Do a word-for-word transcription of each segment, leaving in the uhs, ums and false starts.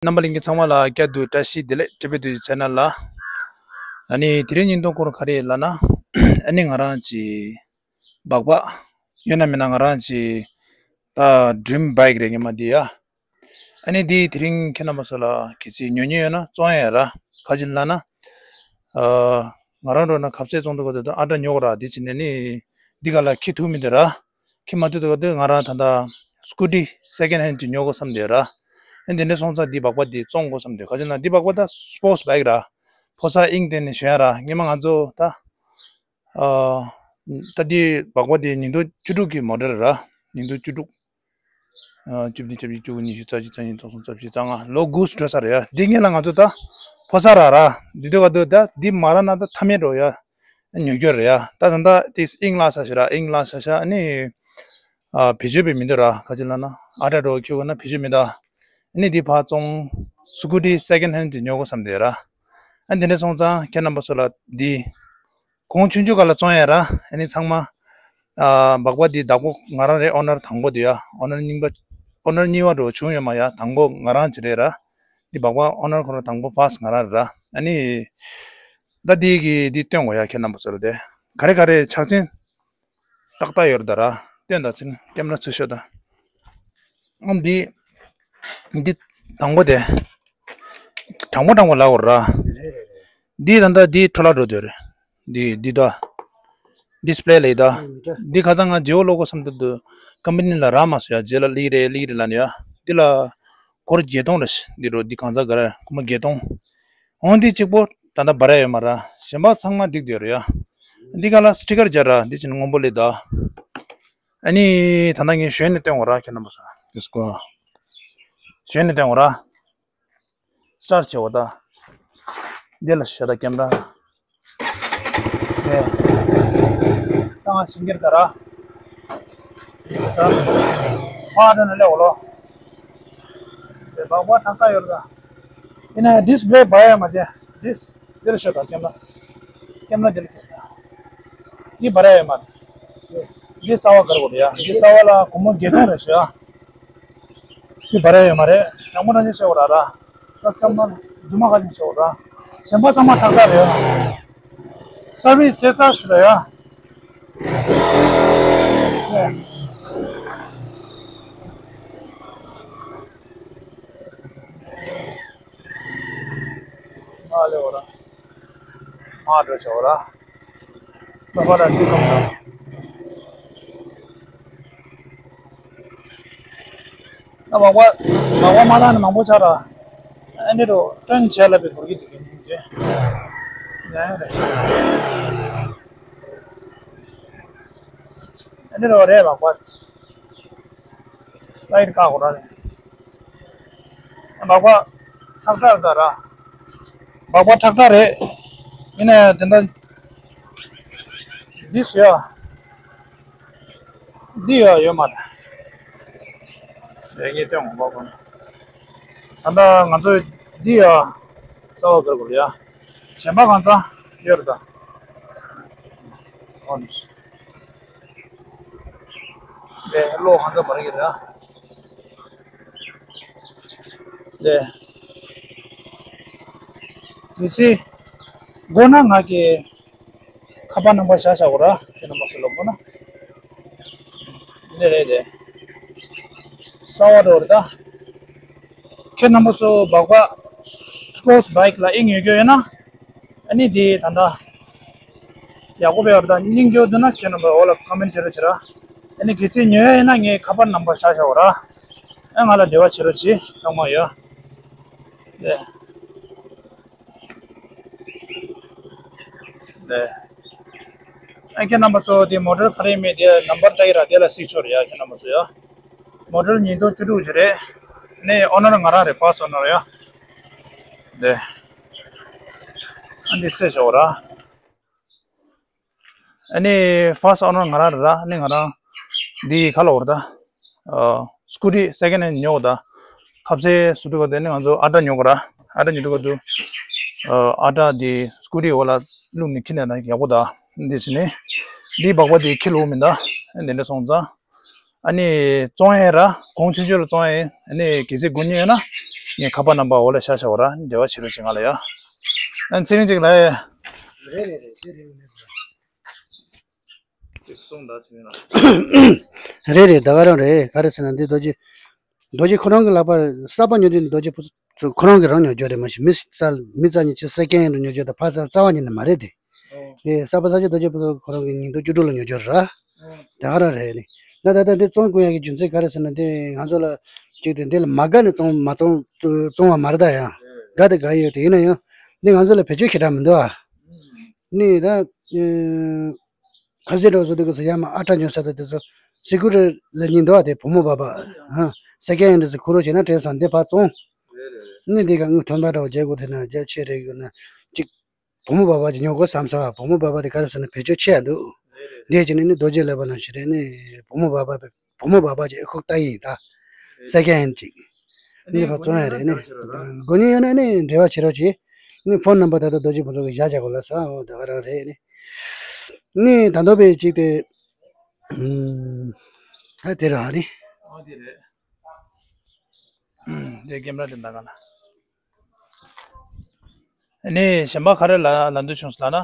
རྣམ་པ་ལྷན་རྒྱས་ཚང་མ་ལ་བསྐྱར་དུ་བཀྲ་ཤིས་བདེ་ལེགས། ཊི་བི་དུས་ཆེ་ནལ་ལ། ཨ་ནི་དེ་རིང་བརྙན་ཐུང་སྐོར་ག་རེ་ལབ་ན། ཨ་ནི་ང་རང་གི་སྦག་སྦག་ཡོད་ན་མེད་ན་ང་རང་གི་ད་ཌི་རིམ་བྷའིཀ་རེད། ངས་མ་འདི་ཡ། ཨ་ནི་འདི་དེ་རིང་ཁྱེད་རྣམ་པ་ཚོ་ལ་གལ་སྲིད་ཉོ་མཁན་ཡོད་ན་བཙོང་ཡ་ར། ག་ཅི་ལབ་ན། ཨ། ང་རང་འགྲོ་ན་ཁ་ཟས་བཙོང་དུས་སྐབས་དུ་ཨ་ཊ་ཉོ་དགོས་ར། འདི་བྱས་ནས་ནི་འདི་ག་ལ་འཁྱེར་ཐུབ་མི་འདུག་ར། འཁྱེར་མ་ཐུབ་དུས་སྐབས་དུ་ང་རང་ད་ལྟ་སྐུ་ཊི་སེ་ཀེན་ཧེན་ཅིག་ཉོ་དགོས་བསམ་བསྡད་ར། ཨ་འདི་འདྲ་སོང་ཙང་འདི་སྦག་སྦག་འདི་བཙོང་དགོས་བསམ་བསྡད། ག་ཅི་ལབ་ན་འདི་སྦག་སྦག་ད་སི་པོར་ཊི་སི་བྷའིཀ་ར། ཕོ་གསར་དབྱིངས་བསྟན་ནས་ཞོན་ཡ་ར། སྔོན་མ་ང་ཚོ་ད། ཨ། ད་འདི་སྦག་སྦག་འདི་ཉིས་སྟོང་བཅུ་དྲུག་གི་མོ་ཌེལ་ར། ཉིས་སྟོང་བཅུ་དྲུག་ཨ། བཅུ་བདུན། བཅུ་བཞི། བཅུ་དགུ། ཉི་ཤུ། རྩ་བཞི། རྩ་གཉིས། རྩ་གསུམ། རྩ་བཞི། རྩ་ལྔ། ལོ་དགུ་འགྲོ་ས་རེད་ཡ། འདི་སྔོན་ལ་ང་ཚོ་ད་ཕོ་གསར་ར་ར། འདི་དུས་སྐབས་དུ་ད་འདི་མ་རག་ན་ད་ཐ་མལ་འགྲོ་ཡ། ཉོ་རྒྱུ་རེད་ཡ། ད་ད་ད་དེ་དབྱིངས་ལ་ས་ཞིག་ར། དབྱིངས་ལ་ས་ཤ་ཨ་ནི། ཨ། བེད་སྤྱོད་པའི་མི་འདུག་ར། ག་ཅི་ལབ་ན་ཨ་ཊ་འགྲོ་ཁྱོད་ག་ན་བེད་སྤྱོད་མི་འདུག་ཨ་ནི་འདི་ཕར་བཙོང་། སྐུ་ཊི་སེ་ཀེན་ཧེན་ཅིག་ཉོ་དགོས་བསམ་བསྡད་ར། ཨ་འདི་འདྲ་སོང་ཙང་ཁྱེད་རྣམ་པ་ཚོ་ལ་འདི། གོང་ཆུང་ཆུང་ག་ལ་བཙོང་ཡ་ར། ཨ་ནི་ཚང་མ། ཨ། སྦག་སྦག་འདི་བདག་པོ་ང་རང་རེད། ཨོ་ནར་དང་པོ་དེ་ཡ། ཨོ་ནར་རྙིང་པ། ཨོ་ནར་གཉིས་པ་འགྲོ་བྱུང་ཡོད་མ་ཡ། དང་པོ་ང་རང་ཅིག་རེད་ར། འདི་སྦག་སྦག་ཨོ་ནར་ཁོ་རང་དང་པོ་ཕར་སི་ཊི་ང་རང་རེད་ར། ཨ་ནི། ད་འདི་གི་འདི་སྟོན་དགོས་ཡ། ཁྱེད་རྣམ་པ་ཚོ་ལ་དེ་ག་རེ་ག་རེ་ཆག་ཆེན་ཏག་ཏག་ཡོད་རེད་ད་ར། སྟོན་ད་ཚིན་ཀེམ་ར་ཚུར་ཤོག་ད། ཨ་འདི། འདི་དང་པོ་དེ། དྲང་པོ་དྲང་པོ་ལབ་དགོས་ར། འདི་ད་ལྟ་འདི་འཕྲོ་བརླག་འགྲོ་འདོད་རེད། འདི་འདི་ད། ཌི་སི་པི་ལེ་ལ་ད། འདི་ཁ་སང་ང་ཇེའོ་ལོ་གོ་བསམ་དུ་འདུག་ཀམ་པ་ནི་ལ་རག་མ་སོང་ཡ། རྗེས་ལ་ལི་རེད་ལི་རེད་ལབ་ནས་ཡ། འདི་ལ་སྒོར་བརྒྱད་སྟོང་རེད། འདི་རུ་འདི་གང་ཚ་ག་ར་ཁོ་མ་བརྒྱད་སྟོང་། འོང་འདི་གཅིག་པོ་ད་ལྟ་བར་ཡ་ཡོད་མ་ར། གཞན་པ་ཚང་མ་འགྲིག་བསྡད་རེད་ཡ། འདི་ག་ལ་སི་ཊི་ཀར་སྦྱར་ར། འདི་ཅི་ནས་སྔོན་པོ་ལས་ད། ཨ་ནི་ད་ལྟ་ངས་ཞོན་ནས་སྟོན་དགོས་ར། ཁྱེད་རྣམ་པ་ཚོ། ལེ་ཊི་སི་གོ། ཞོན་ནས་སྟོན་དགོས་ར། སི་ཊར་ཊི་བྱེད་དགོས་ད། འདི་ལ་ཤ་ད་ཀེམ་ར། ཨེ། ད་ང་ཤིང་གེར་ད་ར། ཆ་ཆ། ཕ་ད་ནི་ལེ་འོ་ལོ། དེ་སྦག་སྦག་ཐག་ཐག་ཡོད་ར། ཡིན་ན་ཌི་སི་པི་ལེ་བར་ཡ་མ་བྱེད། ཌི་སི་པི་ལེ་འདི་ལ་ཤོད་དང་ཀེམ་ར། ཀེམ་ར་འདི་ལ་ཤོད་དང་། འདི་བར་ཡ་ཡོད་མ་རེད། འདི་གསར་པ་གར་དགོས་རེད་ཡ། འདི་གསར་པ་ལ་སྒོར་མོ་བརྒྱད་སྟོང་རེད་ཤོད་ཡ། འདི་བར་ཡ་ཡོད་མ་རེད། དྲང་པོ་རང་བཞིན་ཤོད་དགོས་ར་ར། ཀ་སི་ཊ་མར་རྫུན་མ་ག་ནས་ཤོད་དགོས་ར། གཞན་པ་ཚང་མ་ཐག་ཐག་རེད་ཡ། སར་བི་སི་བྱེད་ཚར་ཟེར་ཡ། མ་ལེ་འོ་ར། མ་འགྲོ་ཆོག་ར། ལོ་པ་ར་འདི་གམ་ར། ད་མག་པ། མག་པ་མ་ལངས་ནས་མང་པོ་ཆགས་ར། ཨ་ནི་རོ་ཏྲེན་བྱས་ལ་པའི་འགོར་གྱི་འདུག་གི་འདུག་ཅེ། ཡ་ཡ་རེད། ཨ་ནི་རོ་རེད་མག་པ། སའིཌ་བཀག་དགོས་ར་ནི། སྦག་སྦག་ཁྲག་ཁྲག་རེད་ད་ར། སྦག་སྦག་ཁྲག་ཁྲག་རེད། ཡིན་ན་ཡང་དེ་འདྲ། འདི་སུ་ཡ། འདི་ཡ་ཡོད་མ་རེད། ལས་ངེས་སྟོན་དགོས་པ་ཁོ་ན། ད་ལྟ་ང་ཚོས་འདི་ཡ། གསར་པ་དགར་དགོས་ཡ། གཞན་པ་གང་ཚང་ཡོད་རེད་ད། ཨོ་ནི། ལས་གློག་གང་ཚང་མ་རེད་ཀྱི་རེད་ཨ། ལས། མི་སྲིད། དགོས་ན་ང་གི་ཁ་པར་ནམ་བར་བཞག་བཞག་གོ་ར། ཁྱེད་རྣམ་པ་ཚོ་ལ་དགོས་ན། འདི་རེད་དེ། གསར་པ་འགྲོ་རེད་ད། ཁྱེད་རྣམ་པ་ཚོ་སྦག་སྦག་སི་པོར་ཊི་སི་བྷའིཀ་ལ་དབྱིངས་ཡོད་རྒྱུ་ཡོད་ན། ཨ་ནི་དེ་ད་ལྟ་ཡག་པོ་བས་བར་ད་སྙིང་རྗེ་འདུག་ན་ཁྱེད་རྣམ་པ་འོག་ལ་ཀོ་མེན་ཊི་བྱེད་རོགས་བྱེད་ར། ཨ་ནི་གལ་སྲིད་ཉོ་ཡ་ཡིན་ན་ངའི་ཁ་པར་ནམ་བར་བཞག་བཞག་གོ་ར། ཨ་ང་ལ་འབྲེལ་བ་བྱེད་རོགས་བྱེད་ཚང་མ་ཡོད། ལས། ལས། ཨ་ཁྱེད་རྣམ་པ་ཚོ་དེ་མོ་ཊར་ག་རེ་མེད་དེ་ནམ་བར་བལྟ་ཡི་ར་དེ་ལ་གཟིགས་ཆོག་རེད་ཡ་ཁྱེད་རྣམ་པ་ཚོ་ཡ། མོ་ཊར་ཉིས་སྟོང་བཅུ་དྲུག་ཅིག་རེད། ནས་ཨོ་ནར་ང་རང་རེད། ཕར་སི་ཊི་ཨོ་ནར་ཡ། ལས། ཨ་འདི་སེ་ཞོག་ར། ཨ་ནི་ཕར་སི་ཊི་ཨོ་ནར་ང་རང་རེད་ར། ཨ་ནི་ང་རང་འདི་ག་ལ་འོར་ད། ཨ། སྐུ་ཊི་སེ་ཀེན་ཧེན་ཉོ་གོ་ད། ཁ་ཟས་སུ་དུ་ག་དེ་ནི་ང་ཚོ་ཨ་ཊ་ཉོ་གོ་ར། ཨ་ཊ་ཉོ་དུ་ག་དུ། ཨ། ཨ་ཊ་འདི་སྐུ་ཊི་འོག་ལ་བླུགས་ནས་འཁྱེར་ནས་ན་ཡག་པོ་ད། འདི་བྱས་ནས། འདི་སྦག་སྦག་འདི་འཁྱེར་ལོག་མིན་ད། འདི་འདྲ་སོང་ཙང་། ཨ་ནི་བཙོང་ཡས་ར་གོང་ཆུང་ཆུང་ལ་བཙོང་ཡས། ཨ་ནི་གལ་སྲིད་དགོས་མཁན་ཡོད་ན། ངས་ཁ་པར་ནམ་བར་འོག་ལ་བཞག་བཞག་གོ་ར། འབྲེལ་བ་བྱེད་རོགས་བྱེད་ང་ལ་ཡ། ཨ་ཚེ་རིང་ཅིག་ལ་ཡ། རེད་རེད་རེད་རེད་རེད། ཅིག་གསུངས་དང་ཚེ་རིང་ལ། རེད་རེད། ད་ག་རང་རེད། ག་རེ་ཟེར་ན་འདི་རྡོ་རྗེ། རྡོ་རྗེ་ཁོ་རང་གི་ལག་པར་གསར་པ་ཉོ་དུས་རྡོ་རྗེ་ཕུ་ཚུ་ཁོ་རང་གི་རང་ཉོ་རྒྱུ་རེད། མ་གཞི་མི་རྩ་མི་རྩ་ཉིད་ཀྱི་སེ་ཀེན་ཧེན་ཌི་ཉོ་རྒྱུ་དང་ཕར་ཚ་རྩ་བ་ཉིད་ནས་མ་རེད་དེ། ཨོ། དེ་གསར་པ་ས་ཆ་རྡོ་རྗེ་ཕུ་ཚུ་ཁོ་རང་གི་ཉིས་སྟོང་བཅུ་དྲུག་ལ་ཉོ་རྒྱུ་རེད་ར། ཨོ། དེ་ག་རང་རེད་ནི། ད་ད་ལྟ་འདི་བཙོང་དགོས་ཡག་གི་རྒྱུ་མཚན་ག་རེ་ཟེར་ན་དེ་ང་ཚོ་ལ་གཅིག་དེ་འདི་ལ་མ་དགའ་ནས་བཙོང་མ་བཙོང་བཙོང་བ་མ་རེད་ད་ཡ། དགའ་དེ་དགའ་ཡོད་དེ་ཡིན་ན་ཡང་འདི་ང་ཚོ་ལ་བེད་སྤྱོད་ཞེ་དྲག་མི་འདུག་ཨ། ནི་ད། ཁ་ཟས་འདྲ་བོ་བཟོ་དུས་སྐབས་སུ་ཡར་མར་ཨ་ཊ་ཉོ་ས་དང་དེ་ཚོ་སི་ཀུ་ཊར་ལ་གཉིས་འདུག་ཨ། དེ་བུ་མོ་བ་བ། ཧ། སེ་ཀེན་ཧེན་ཌི་ཟེར་ཁུ་རུ་བྱས་ན་དྲན་སོང་། འདི་ཕར་བཙོང་། རེད་རེད་རེད། ནི་འདི་ག་དངུལ་ཐོན་པ་འདྲ་བོ་རྒྱག་དགོས་དེ་ན་རྒྱ་ཆེ་རེད་ཡོད་ན་གཅིག་བུ་མོ་བ་བ་ཅིག་ཉོ་དགོས་བསམ་སོང་། བུ་མོ་བ་བ་དེ་ག་རེ་ཟེར་ན་བེད་སྤྱོད་ཆེ་ཡ་འདུག་རེད་རེད། འདི་བྱས་ནས་ནི་རྡོ་རྗེ་ལབ་པ་ནང་བཞིན་རེད། ནི་བུ་མོ་བ་བ་བུ་མོ་བ་བ་ཅིག་ཨེ་ཁུག་ལྟ་ཡིན་ད། རེད། སེ་ཀེན་ཧེན་ཌི་ཅིག་ནི་ཕར་བཙོང་ཡ་རེད་ནི། སྒོ་ཉིད་ཡོད་ན་ནི་འབྲེལ་བ་བྱེད་རོགས་གྱིས། ནི་ཕོན་ནམ་བར་ད་ལྟ་རྡོ་རྗེ་ཕུན་ཚོགས་ཀྱི་བཞག་བཞག་གོ་ལ་ས་འོ་ད་ག་རང་རེད་ནི། ནི་ད་མདོ་པའི་གཅིག་དེ། ཨམ། ད་དེ་ར་ནི། ཨོ་དེ་རེད། ཨམ། དེ་ཀེམ་ར་དེ་འདང་ག་ལ། ནི་གཞན་པ་ག་རེ་ལ་ལ་འདོད་བྱུང་སོང་ལབ་ན།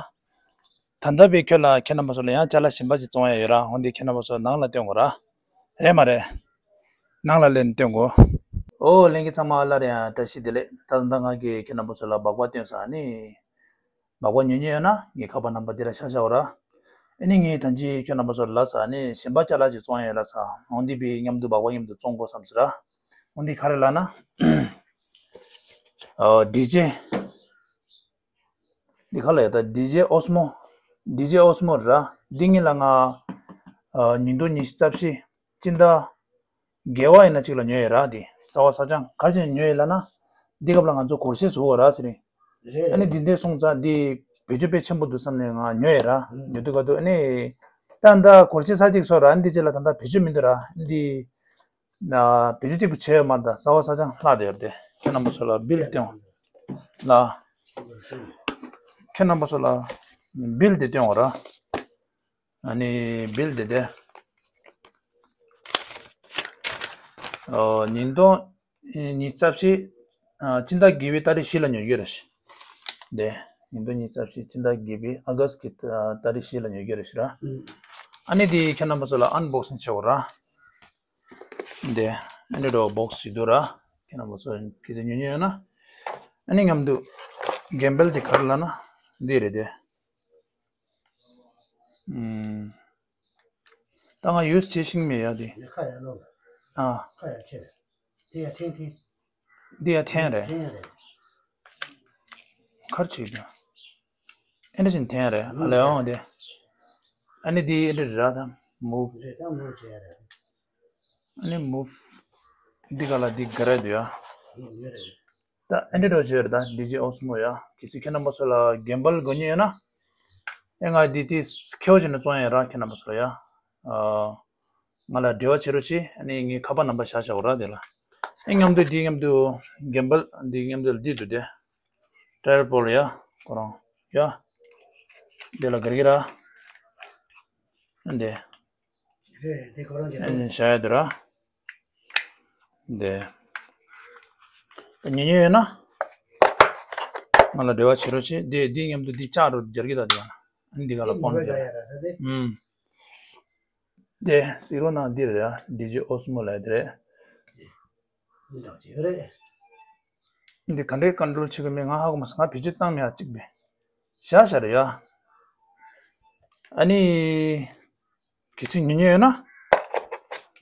ད་ལྟ་བའི་ཁྱོད་ལ་ཁྱེད་རྣམ་པ་ཚོ་ལ་ཡང་ཅ་ལག་གཞན་པ་ཅིག་བཙོང་ཡ་ཡོད་ར། འོ་འདི་ཁྱེད་རྣམ་པ་ཚོ་ནང་ལ་སྟོན་དགོས་ར། རེད་མ་རེད། ནང་ལ་ལེན་སྟོན་དགོས། ཨོ་ལྷན་རྒྱས་ཚང་མ་སླར་ཡང་བཀྲ་ཤིས་བདེ་ལེགས། ད་ལྟ་ང་གིས་ཁྱེད་རྣམ་པ་ཚོ་ལ་སྦག་སྦག་སྟོན་ས་ནི། སྦག་སྦག་ཉོ་ཉོ་ཡོད་ན་ངའི་ཁ་པར་ནམ་བར་འདི་ལ་ཤག་ཤག་འོ་ར། ཨ་ནི་ངས་ད་ཅི་ཁྱོད་རྣམ་པ་ཚོ་ལ་ལབ་ས་ནི་གཞན་པ་ཅ་ལག་ཅིག་བཙོང་ཡ་ཡོད་ལབ་ས། འོ་འདི་བི་མཉམ་དུ་སྦག་སྦག་མཉམ་དུ་བཙོང་དགོས་བསམ་ཟེར་ར། འོ་འདི་ག་རེ་ལབ་ན། ཨོ་ཌི་ཇེ། འདི་ག་ལ་ཡོད་ད། ཌི་ཇེ་ཨོ་སི་མོ། ཌི་ཇེ་ཨོ་སི་མོ་ར། འདི་ངེད་ལ་ང་། ཨ། ཉིས་སྟོང་ཉི་ཤུ་རྩ་བཞི། སྤྱི་ཟླ། དགེ་བ་ཡིན་ན་གཅིག་ལ་ཉོས་ཡོད་ར། འདི་གསར་པ་གསར་རྐྱང་ག་རེ་བྱས་ཉོས་ཡོད་ལབ་ན། འདི་སྐབས་ལ་ང་ཚོ་སྒོར་གཞས་བཟོ་དགོས་ར་ཟེར་རིང་། རེད། ཨ་ནི་འདི་འདྲས་སོང་ཙང་འདི་བེད་སྤྱོད་དཔེ་ཆེན་པོ་འདུག་བསམ་ནས་ང་ཉོས་ཡོད་ར། ཨུ། ཉོ་དུས་ག་དུས་ཨ་ནི། ད་ད་སྒོར་གཞས་ས་གཅིག་བཟོ་ར། ཨ་ནི་འདི་རྗེས་ལ་ད་ལྟ་བེད་སྤྱོད་མི་འདུག་ར། འདི། ན། བེད་སྤྱོད་གཅིག་པུ་བྱས་ཡོད་མ་རེད་ད། གསར་པ་གསར་རྐྱང་ལྷག་བསྡད་ཡོད་རེད་དེ། ཁྱེད་རྣམ་པ་ཚོ་ལ་བིལ་སྟོན་ལ། ཁྱེད་རྣམ་པ་ཚོ་ལ་བིལ་དེ་སྟོན་འོ་ར། ཨ་ནི་བིལ་དེ་དེ། ཨོ། ཉིས་སྟོང་ཉི་ཤུ་རྩ་བཞི། ཨ། སྤྱི་ཟླ་བརྒྱད་པའི་ཏ་རིག་བཞི་ལ་ཉོ་རྒྱུ་རེད་ཤག་དེ། ཉིས་སྟོང་ཉི་ཤུ་རྩ་བཞི་སྤྱི་ཟླ་བརྒྱད་པའི་ཨ་གྷ་སི་གི་ཏ་རིག་བཞི་ལ་ཉོ་རྒྱུ་རེད་ཤག་ར། ཨ་ནི་དེ་ཁྱེད་རྣམ་པ་ཚོ་ལ་ཨན་བོག་སིང་བྱེད་འོ་ར། འདི། ཨ་ནི་འདྲ་བོ་བོག་སི་ཞིག་འདུག་ར། ཁྱེད་རྣམ་པ་ཚོ་གི་ཚེ་ཉོ་ཉོ་ཡོད་ན། ཨ་ནི་མཉམ་དུ་གེམ་བལ་དེ་ག་རེ་ལབ་ན་འདི་རེད་དེ། ཨུམ། ད་ང་ཡུས་བྱེད་ཤེས་མེད་ཡ་དེ། ཁ་ཡ་ལོ། ཨ། ཁ་ཡ་ཆེ། དེ་ཡ་ཐེངས་ཐེངས། འདི་ཡང་འཐེན་རེད། འཐེན་རེད། གར་བྱེད་ཀྱང་། ཨེ་འདྲ་བྱས་འཐེན་རེད། ཨ་ལས་འོང་དེ། ཨ་ནི་འདི་ཨེ་འདྲ་རེད་ད། མུབ། རེད་ད། མུབ་བྱས་རེད། ཨ་ནི་མུབ། འདི་ག་ལ་འདི་ག་རེད་འདུག་ཡ། ཡོད་རེད། ད་ཨེ་འདྲ་འགྲོ་བྱས་རེད་ད། ཌི་ཇེ་ཨོ་སི་མོ་ཡ། གལ་སྲིད་ཁྱེད་རྣམ་པ་ཚོ་ལ་གེམ་བལ་དགོས་ཉེན་ཡོད་ན། ཨེ་ང་འདི་དེ་ཁྱེའུ་བྱས་ནས་བཙོང་ཡ་ར་ཁྱེད་རྣམ་པ་ཚོ་ལ་ཡ། ཨ། ང་ལ་འབྲེལ་བ་བྱེད་རོགས་བྱེད། ཨ་ནི་ངའི་ཁ་པར་ནམ་བར་བཞག་བཞག་ར་དེ་ལ། ཨེ་མཉམ་དུ་འདི་མཉམ་དུ་གེམ་བལ་འདི་མཉམ་དུ་འདི་འདུག་དེ། ཊེ་རི་བལ་ཡ། ཁོ་རང་ཡ། དེ་ལ་གར་གི་ར། འདི། རེད་རེད། དེ་ཁོ་རང་གི་རེད། བཞག་ཡ་དེ་ར། འདི། ཉེ་ཉེ་ཡོད་ན། ང་ལ་འབྲེལ་བ་བྱེད་རོགས་བྱེད། འདི་འདི་མཉམ་དུ་འདི་བཅག་རོགས་སྦྱར་གི་ད་དེ་ཡ། འདི་ག་ལ་ཕོན་དེ་ར། ཨུམ། དེ་སི་རོ་ན་འདི་རེད་ཡ། ཌི་ཇེ་ཨོ་སི་མོ་ལ་དེ་རེད། མི་འདྲ་ཅིག་ཡོད་རེད། འདི་ག་འདྲའི་ཀོན་ཊོལ་བྱེད་ཀྱི་མེད་ང་ཧ་གོ་མ་སོང་། ང་བེད་སྤྱོད་བཏང་མེད་ཡ་གཅིག་པས། བཞག་བཞག་རེད་ཡ། ཨ་ནི། གལ་སྲིད་ཉོ་ཉོ་ཡོད་ན།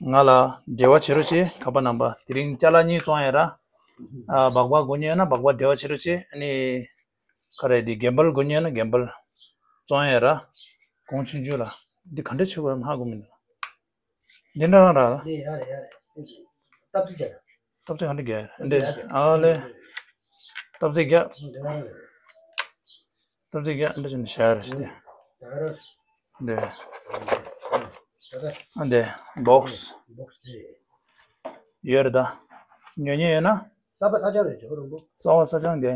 ང་ལ་འབྲེལ་བ་བྱེད་རོགས་བྱེད། ཁ་པར་ནམ་བར། དེ་རིང་ཅ་ལག་གཉིས་བཙོང་ཡ་ར། ཨ། སྦག་སྦག་དགོས་ཉོ་ཡོད་ན་སྦག་སྦག་འབྲེལ་བ་བྱེད་རོགས་བྱེད། ཨ་ནི། ག་རེ་འདི་གེམ་བལ་དགོས་ཉོ་ཡོད་ན་གེམ་བལ་བཙོང་ཡ་ར། གོང་ཆུང་ཆུང་ལ། འདི་ག་འདྲ་བྱེད་དགོས་ཡ་ཧ་གོ་མི་འདུག་འདི་འདྲ་རང་ར། འདི་ཡ་རེད་ཡ་རེད། སྟབས་བདེ་ར། སྟབས་བདེ་ག་འདྲ་རྒྱག་ཡ་རེད། འདི་ཡ་རེད། ཨ་ལེ། སྟབས་བདེ་རྒྱག་འདི་ཡ་རེད། སྟབས་བདེ་རྒྱག་འདི་བྱས་ནས་བཞག་ཡ་རེད་འདི། ཡ་རེད། འདི། ད་ལྟ། ཨ་འདི་བོག་སི། བོག་སི་དེ་རེད། ཡོད་རེད་ད། ཉོ་ཉོ་ཡོད་ན། གསར་པ་གསར་རྐྱང་རེད་ཇོ་རོང་པོ། གསར་པ་གསར་རྐྱང་འདི།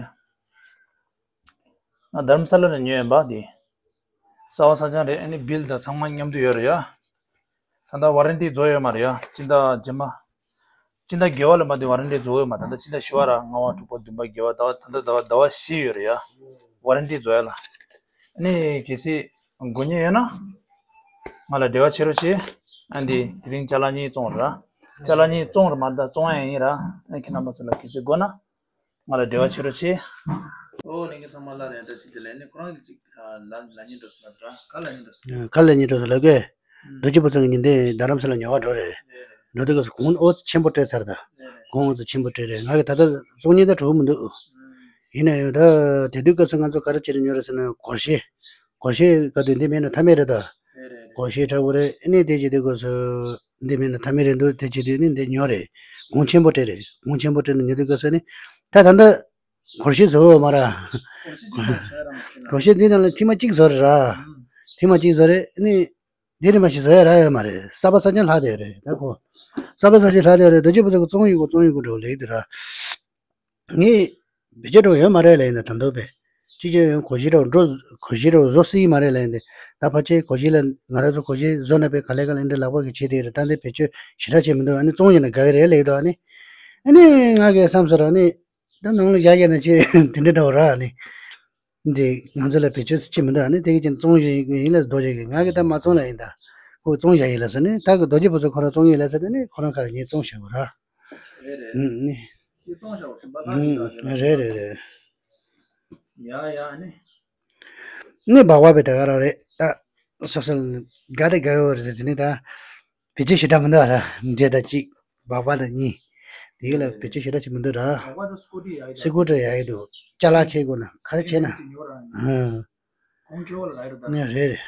ང་རྡ་རམ་ས་ལ་ནས་ཉོས་ཡིན་པ་འདི། གསར་པ་གསར་རྐྱང་རེད། ཨ་ནི་བིལ་དང་ཚང་མ་མཉམ་དུ་ཡོད་རེད་ཡ། ད་ལྟ་ཝ་རན་ཊི་རྫོགས་ཡོད་མ་རེད་ཡ། སྤྱི་ཟླ་རྗེས་མ། སྤྱི་ཟླ་བརྒྱད་པ་ལ་མ་དེ་ཝ་རན་ཊི་རྫོགས་ཡོད་མ། ད་ལྟ་སྤྱི་ཟླ་བཞི་པ་ར་ལྔ་པ་དྲུག་པ་བདུན་པ་བརྒྱད་པ་ཟླ་བ་ད་ལྟ་ཟླ་བ་ཟླ་བ་བཞི་ཡོད་རེད་ཡ། ཝ་རན་ཊི་རྫོགས་ཡ་ལ། ཨ་ནི་གལ་སྲིད་དགོས་མཁན་ཡོད་ན། ང་ལ་འབྲེལ་བ་བྱེད་རོགས་བྱེད། ཨ་འདི་དེ་རིང་ཅ་ལག་གཉིས་བཙོང་ར། ཅ་ལག་གཉིས་བཙོང་ར་མ་ད་བཙོང་ཡ་ཡིན་ར། ཨ་ཁྱེད་རྣམ་པ་ཚོ་ལ་གལ་སྲིད་དགོས་ན། ང་ལ་འབྲེལ་བ་བྱེད་རོགས་བྱེད། ཨོ་ལྷན་རྒྱས་ཚང་མ་ལ་རེ་བཀྲ་ཤིས་བདེ་ལེགས། ནི་ཁོ་རང་གིས་ཅིག་ལ་ལ་ཉིན་འགྲོ་སོང་ན་ར་ག་ལ་ཉིན་འགྲོ་སོང་། ག་ལ་ཉིན་འགྲོ་སོང་ལབ་གས། རྡོ་རྗེ་ཕུན་ཚོགས་ཉིན་དེ་རྡ་རམ་ས་ལ་ཉོ་བ་འགྲོ་རེད། འགྲོ་དུས་སྐབས་སུ་གོང་ཨོ་ཙི་ཆེན་པོ་སྤྲད་ཚར་ད། གོང་ཨོ་ཙི་ཆེན་པོ་སྤྲད་རེད། ང་གི་ད་ལྟ་བཙོང་ཉིན་ད་གྲོགས་མི་འདུག་ཡིན་ན་ཡང་ད་དེ་དུས་སྐབས་སུ་ང་ཚོ་ག་རེ་བྱེད་རེད་ཉོ་རེད་ཟེར་ན་སྒོར་གཞས། སྒོར་གཞས་ག་དུས་འདི་མེད་ན་མཐའ་མེད་རེད་ད། སྒོར་གཞས་དྲག་པོ་རེད། ཨ་ནི་དེ་བྱེད་དུས་སྐབས་སུ་འདི་མེད་ན་མཐའ་མེད་རེད་འདུག་དེ་བྱེད་དུས་ནི་འདི་ཉོ་རེད། གོང་ཆེན་པོ་སྤྲད་རེད། གོང་ཆེན་པོ་སྤྲད་ནས་ཉོ་དུས་སྐབས་སུ་ནི་ད་ད་ལྟ་སྒོར་གཞས་བཟོ་འོས་མ་ར། སྒོར་གཞས་འདི་ནང་ལ་ཐེངས་མ་གཅིག་བཟོ་རེད་ར། ཐེངས་མ་གཅིག་བཟོ་རེད། ཨ་ནི་འདི་རིམ་པ་ཞིག་བཟོ་ཡ་རག་ཡོད་མ་རེད། གསར་པ་གསར་རྐྱང་ལྷག་བསྡད་ཡོད་རེད་ད་ཁོ། གསར་པ་གསར་རྐྱང་ལྷག་བསྡད་ཡོད་རེད། རྡོ་རྗེ་ཕུན་ཚོགས་ཀྱིས་བཙོང་ཡོད་གོ་བཙོང་ཡོད་གོ་འགྲོ་ལེགས་དེ་ར། ངས་བེད་སྤྱོད་འགྲོ་ཡོད་མ་རེད་ལབ་ཡིན་ན་ད་འདོད་པས། ཅི་བྱས་ཡོང་སྒོར་གཞས་འགྲོ་འགྲོ་སྒོར་གཞས་འགྲོ་བཟོ་སྲིད་མ་རེད་ལབ་ཡིན་ཏེ། ད་ཕལ་ཆེར་སྒོར་གཞས་ལ་ང་རང་ཚོ་སྒོར་གཞས་བཟོ་ན་པའི་ག་ལེ་ག་ལེ་འདྲ་ལག་པ་གི་བྱེད་དེ་རེད། ད་འདི་བེད་སྤྱོད་ཞེ་དྲག་བྱེད་མི་འདུག་ཨ་ནི་བཙོང་ཡིན་ན་དགའ་གི་རེད་ལབ་ཡོད་དོ། ཨ་ནི་ཨ་ནི་ང་གིས་བསམ་སོང་ར། ཨ་ནི་ད་ནང་ལ་བཞག་བཞག་ན་ཆེ་དེ་འདྲ་འདྲ་བོ་ར་ཨ་ནི། འདི་ང་ཚོ་ལ་བེད་སྤྱོད་ཅི་མི་འདུག་ཨ་ནི་དེ་གི་ཅན་བཙོང་བཞིན་ཡིན་ལ་རྡོ་རྗེ་གི་ང་གི་ད་མ་བཙོང་ལ་ཡིན་ད། ཁོ་བཙོང་བཞག་ཡིན་ལ་ཟེར་ནི་ད་གི་རྡོ་རྗེ་ཕུན་ཚོགས་ཁོ་རང་བཙོང་ཡིན་ལ་ཟེར་ནི་ཁོ་རང་ཁ་ར་ངས་བཙོང་བཞག་གོ་ར། རེད་རེད། ཨུམ་ནི། དེ་བཙོང་བཞག་གོ་ཤིང་པ་ལྷག་ཅིག་ལ་རེད། རེད་རེད་རེད། ཡ་ཡ་ནི། ནི་སྦག་སྦག་པའི་ད་ག་རང་རེད་ད། སོ་སོ་དགའ་དེ་དགའ་ཡོད་རེད་དེ་ནི་ད། བེད་སྤྱོད་ཞེ་དྲག་མི་འདུག་ཨ་ར། འདི་ད་གཅིག་སྦག་སྦག་དང་གཉིས། དེ་ལ་བེད་སྤྱོད་ཞེ་དྲག་ཅིག་མི་འདུག་ར། སི་ཀུ་ཊར་ཡག་ཡོད་འདུག་ཅ་ལག་འཁྱེར་དགོས་ན་ག་རེ་བྱས་ན། ཧ། ནི་རེད་རེད།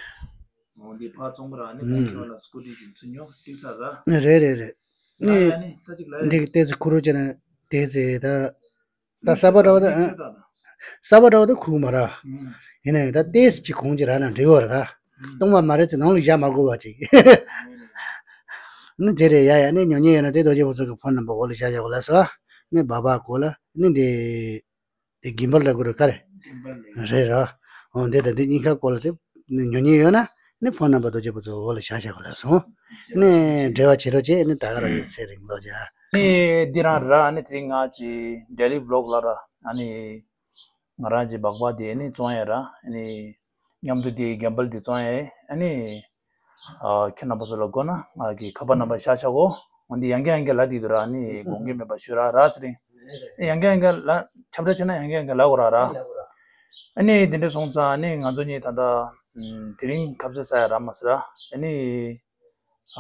ནི་རེད་རེད་རེད། ནི་འདི་ཏོག་ཙམ་ཁུ་རུ་བྱས་ན་ཏོག་ཙམ་ད། ད་གསར་པ་འདྲ་བོ་ད། གསར་པ་འདྲ་བོ་ད་ཁུག་མ་ར། ཡིན་ན་ཡང་ད་ཏོག་ཙམ་ཅིག་གོང་ཅིག་རག་ན་འགྲིག་གོ་ར་ད། སྟོང་པ་མ་རེད་ཚེ་ནང་ལ་བཞག་མ་དགོས་པ་ཅིག་ནི་དེ་རེད་ཡ་ཡ། ནི་ཉོ་མཁན་ཡོད་ན་དེ་རྡོ་རྗེ་ཕུན་ཚོགས་ཀྱི་ཕོན་ནམ་བར་འོག་ལ་བཞག་བཞག་གོ་ལ་སོ། ནི་སྦག་སྦག་གོ་ལ་ནི་དེ། དེ་གིམ་བལ་ར་གོ་ར་ག་རེ། རེད་ར། འོ་འདི་དང་འདི་གཉིས་ཀ་གོ་ལ་དེ། ནི་ཉོ་མཁན་ཡོད་ན། ནི་ཕོན་ནམ་བར་རྡོ་རྗེ་ཕུན་ཚོགས་འོག་ལ་བཞག་བཞག་གོ་ལ་སོ། ནི་འབྲེལ་བ་བྱེད་རོགས་བྱེད་ནི་ད་ག་རང་ཡོད་ཚེ་རིང་ལོ་བྱ། ནི་འདི་རང་ར་ནི་དེ་རིང་ང་ཅི་ཌེ་ལི་བི་ལོག་ལ་ར་ཨ་ནི། ང་རང་གི་སྦག་སྦག་དེ་ནི་བཙོང་ཡས་ར། ཨ་ནི་མཉམ་དུ་དེ་གིམ་བལ་དེ་བཙོང་ཡས། ཨ་ནི་ཨ་ཁྱེད་རྣམ་པ་ཚོ་ལ་དགོས་ན་ང་གི་ཁ་པར་ནམ་བར་བཞག་བཞག་གོ། འོན་ཏེ་ཡང་བསྐྱར་ཡང་བསྐྱར་ལབ་དེ་འདུག་ར། ཨ་ནི་དགོངས་འགལ་མེད་པ་ཞུ་ར་ར་ཚེ་རིང་། ཨ་ཡང་བསྐྱར་ཡང་བསྐྱར་ལབ་ཁྱབ་བསྒྲགས་བྱས་ན་ཡང་བསྐྱར་ཡང་བསྐྱར་ལབ་དགོས་ར་ར། ཨ་ནི་དེ་འདྲ་སོང་ཙང་ཨ་ནི་ང་ཚོ་གཉིས་ད་ལྟ་དེ་རིང་ཁ་ཟས་ཟ་ཡ་རག་མ་སོང་ར། ཨ་ནི།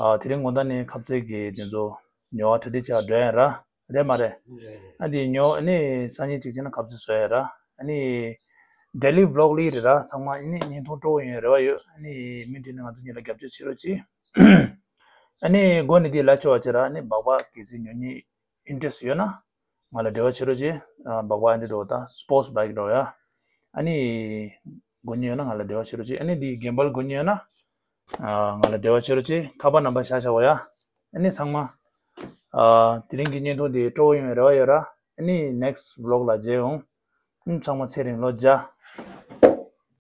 ཨ་དེ་རིང་དགོང་དག་ནས་ཁ་ཟས་ཀྱི་དེ་ཚོ་ཉོ་བ་གྲ་སྒྲིག་བྱ་འགྲོ་ཡ་ར། རེད་མ་རེད། ཨ་དེ་ཉོ་ཨ་ནི་སང་ཉིན་གཅིག་བྱས་ན་ཁ་ཟས་བཟོ་ཡ་ར། ཨ་ནི་ཌེ་ལི་བི་ལོག་ལི་རེད་ར། ཚང་མ་ཨ་ནི་བརྙན་ཐུང་སྤྲོ་བོ་ཡོང་རེ་བ་ཡོད། ཨ་ནི་མུ་མཐུད་ནས་ང་ཚོ་གཉིས་ལ་རྒྱབ་སྐྱོར་བྱེད་རོགས་གྱིས། ཨ་ནི་འགོ་ནས་དེ་ལབ་ཆོག་པ་བྱས་ར། ཨ་ནི་སྦག་སྦག་གལ་སྲིད་ཉོ་མཁན་ཨིན་ཊི་རེ་སི་ཊི་ཡོད་ན། ང་ལ་འབྲེལ་བ་བྱེད་རོགས་གྱིས། ཨ་སྦག་སྦག་ཨ་འདྲ་འགྲོ་ད་སི་པོར་ཊི་སི་བྷའི་ཀི་འགྲོ་ཡ། ཨ་ནི་དགོས་མཁན་ཡོད་ན་ང་ལ་འབྲེལ་བ་བྱེད་རོགས་གྱིས། ཨ་ནི་འདི་གིམ་བལ་དགོས་མཁན་ཡོད་ན། ཨ་ང་ལ་འབྲེལ་བ་བྱེད་རོགས་གྱིས། ཁ་པར་ནམ་བར་བཞག་བཞག་གོ་ཡ། ཨ་ནི་ཚང་མ། ཨ་དེ་རིང་གི་བརྙན་ཐུང་འདི་སྤྲོ་བོ་ཡོང་བའི་རེ་བ་ཡོད་ར། ཨ་ནི་ནེག་སི་ཊི་བི་ལོག་ལ་མཇལ་ཡོང་། ཨ་ནི་ཚང་མ་ཚེ་རིང་ལོ་བརྒྱ།